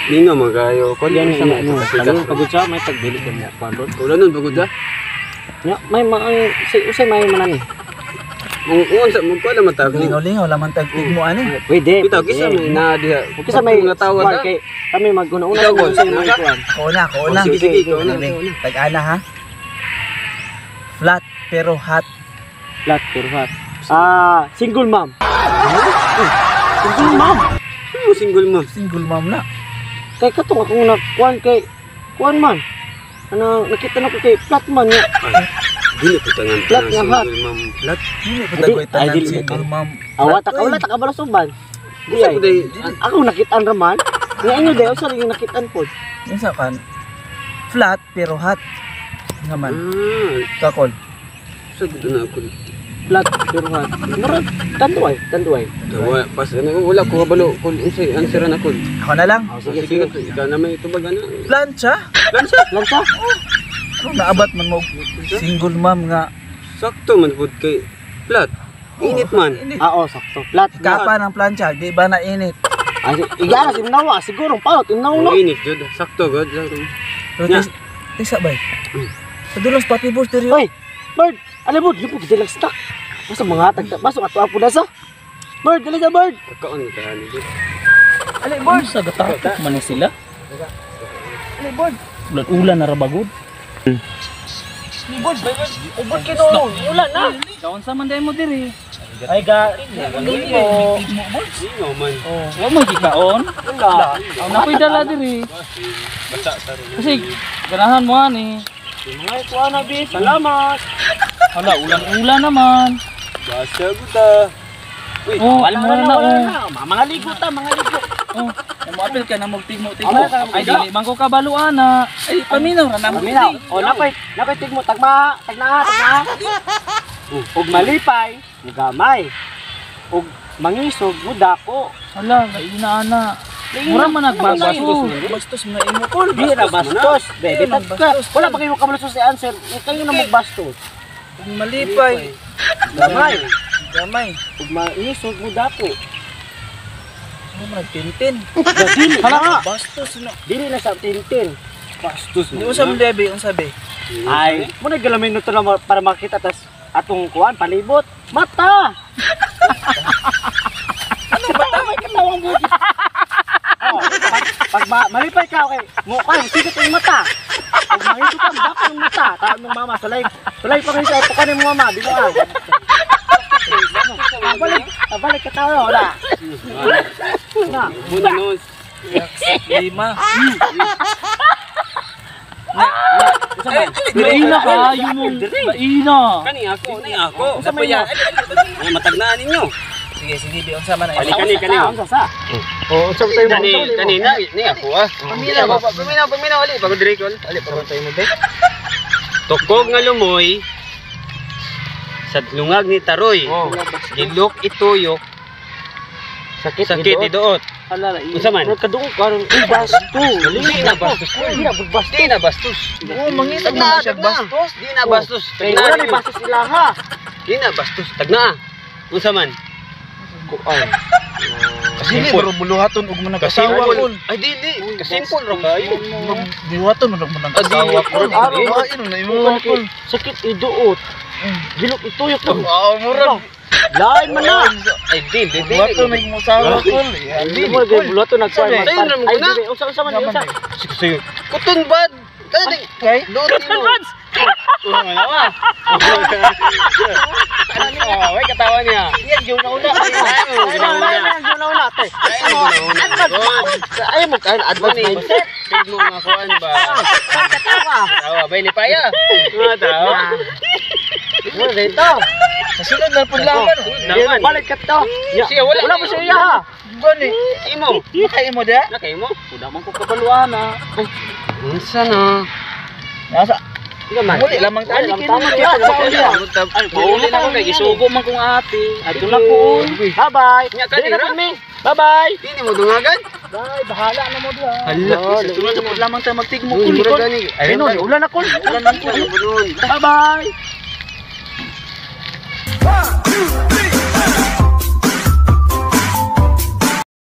Lingaw man kayo. Kon Yan sa na mga ano. kasi Karon pagod sa may tagbili ko mo kuan bro. Wala nun pagod ah. Nya may mga say usay may manan ni. Kung unsa mo ko mata ko. Lingaw-lingaw laman tagtig mo ani. Pwede. Bitaw kisa mo na diha. Kisa may mga tawa kuan ta. kay kami maguna-una Ikaw, kung Gol. unsay may kuan. Ako na, ako na. Oh, sige, sige, ikaw na. Sige, Ikaw na. Tag-ana ha. Flat pero hot. Flat pero hot. Ah, single mom. Single mom. Ano single mo? Single mom na. Kay katong akong nakuan kay kuan man. Ano nakita na ko kay flat man niya. Dili ko tangan. Flat nga hot. Single mom. Flat. Dili pa Ay, tagoy ay, tanan dili. single mom. Awa ta ka wala ta kabalo suban. Di Usa ay. ko day. Ako nakitaan ra man. Nga inyo dayo sa rin nakitaan pod. Unsa kan? Flat pero hot. Nga man. Ah, Kakol. sa gud na ako. Flat pero hot. Murag tanduay, tanduay. Tawa pas ano wala ko kabalo kung unsay answer na ko. Ako na lang. Oh, Sige, sige, sige, sige. ikaw na may tubag ana. Plancha. Lansa. Lansa? Ano naabat man mo single mom nga. Sakto man pud kay flat. Init man. Init. Ah, oh, sakto. Flat. Kapa ng plancha, di ba na init? Ay, igara si Nawa, siguro palot inaw no. Init jud. Sakto god. Sakto. Pero Nya. tisa bay. Sa dulos papi boss diri. Oy, bird, alam mo, lipo kita lang stock. Basta mga tagta, basta ato apo na sa. Bird, dali sa bird. Kaon ka ani jud. Ali boss. Sa gatapok man ni sila. Ali boss. Ulan-ulan na rabagod. Ali boss. Ubod kay no, ulan na. Kaon sa man day mo diri. Ay ga, mo. Lingaw man. Wa man gikaon. Wala. Ang nakoy dala diri. Basta sa rin. Kasi ganahan mo ani. Mga kuha na bi, salamat. Hala, ulan-ulan naman. Basta guta. Uy, Oh, Wala imo na, na wala oh. na. Mga ligo ta, mga ligo. Oh, moapil ka na magtigmo-tigmo. Wala ka, Ay dili man ko kabalo ana. Ay paminaw ra na mo. Paminaw. O napay, napay tigmo tagma, tagna, tagna. Ug malipay, mugamay. Ug mangisog, mudako. Hala, laina ana. Mura man nagbastos. Bastos mo na imo kol. Di ra bastos. Bebe, Di man tagka. Wala pa kayo kabalo sa answer. Kayo na magbastos. Kung malipay, Gamay. gamay. Ug mangisog, mudako. Mo man nagtintin. Dili na. Bastos na. Dili na sa tintin. Bastos Di unsa man lebe, unsa be? Ay, mo na galamin nito lang para makita tas atong kuan palibot. Mata. Ano mata? May katawang bugi. Oh, pag malipay ka, okay. Mukha, sigot yung mata. Pag mangito ka, dako yung mata. Tawag ng mama, sulay. Sulay pa kayo sa epoka ng mama, binuang. Balik, balik ka tao, wala. Na. Muna nos. Lima. Laina kayo mo. Laina. Kani ako, ni ako. Unsa man yan? Ay matagnaan ninyo. Sige, sige, be unsa man na. Ali kani kani. Unsa sa? Oh, unsa tayo kani kani na ni ako ah. Paminaw, paminaw, paminaw ali bago diri ko. Ali bago tayo mo be. Tukog nga lumoy sa lungag ni Taroy. Gilok ituyok, Sakit, sakit iduot. Ala, Unsa man? Kadungog karon, uy, basto. Dili na bastos. Dili na bastos. Di na bastos. Oo, mangisog na siya bastos. Di na bastos. Kay Tagna wala may ninyo. bastos ilaha. Di na bastos. Tagna. Unsa man? Kuan. Dili bro buluhaton og man nag-asawa Kasimpol. kol. Ay dili, kasimpol ra kayo. Buluhaton man og man nag-asawa kol. Araw, Ay, na imo kol. Sakit iduot. Gilok ituyok to. Ah, murag. Lain man na. Ay dili, dili. Buluhaton na imo asawa kol. Hindi mo gay buluhaton nagkuan. Sabi, sayo na mo Ay na. dili, unsa unsa man unsa. Sige sayo. Kuton bad. Kada Kay doot nimo. Oh, Oh, may katawa niya. Yan yung nauna. Ay, Ay, ay, ay, una te. Ay mo kay advance mindset. Tigmo nga kuan ba? Katawa. Tawa bay lipaya. Mga tawa. Mo dito. Sa sunod na pud laman. Naman. Balik ka to. Siya, wala. Wala mo siya iya ha. Gani. Imo. Kay imo da? Nakay mo. Wala man ko kabaluan ah. Unsa na? Nasa Ika man. Muli lamang tali Wala, kini. tama Kaya kaya. Ay, Mauli na ko kay gisugo man kong ate. Adto na ko. Bye-bye. Nya, kani Dili na ra. pud mi. Bye-bye. Dili mo dungagan? Bye, bahala na mo diha. Hala, Oh, sa sunod Sunod na pud lamang tayo magtigmo Uy, kol. murag gani. Ay, no, ulan na kol. Ulan na kol. Ulan Bye-bye. One, two, three.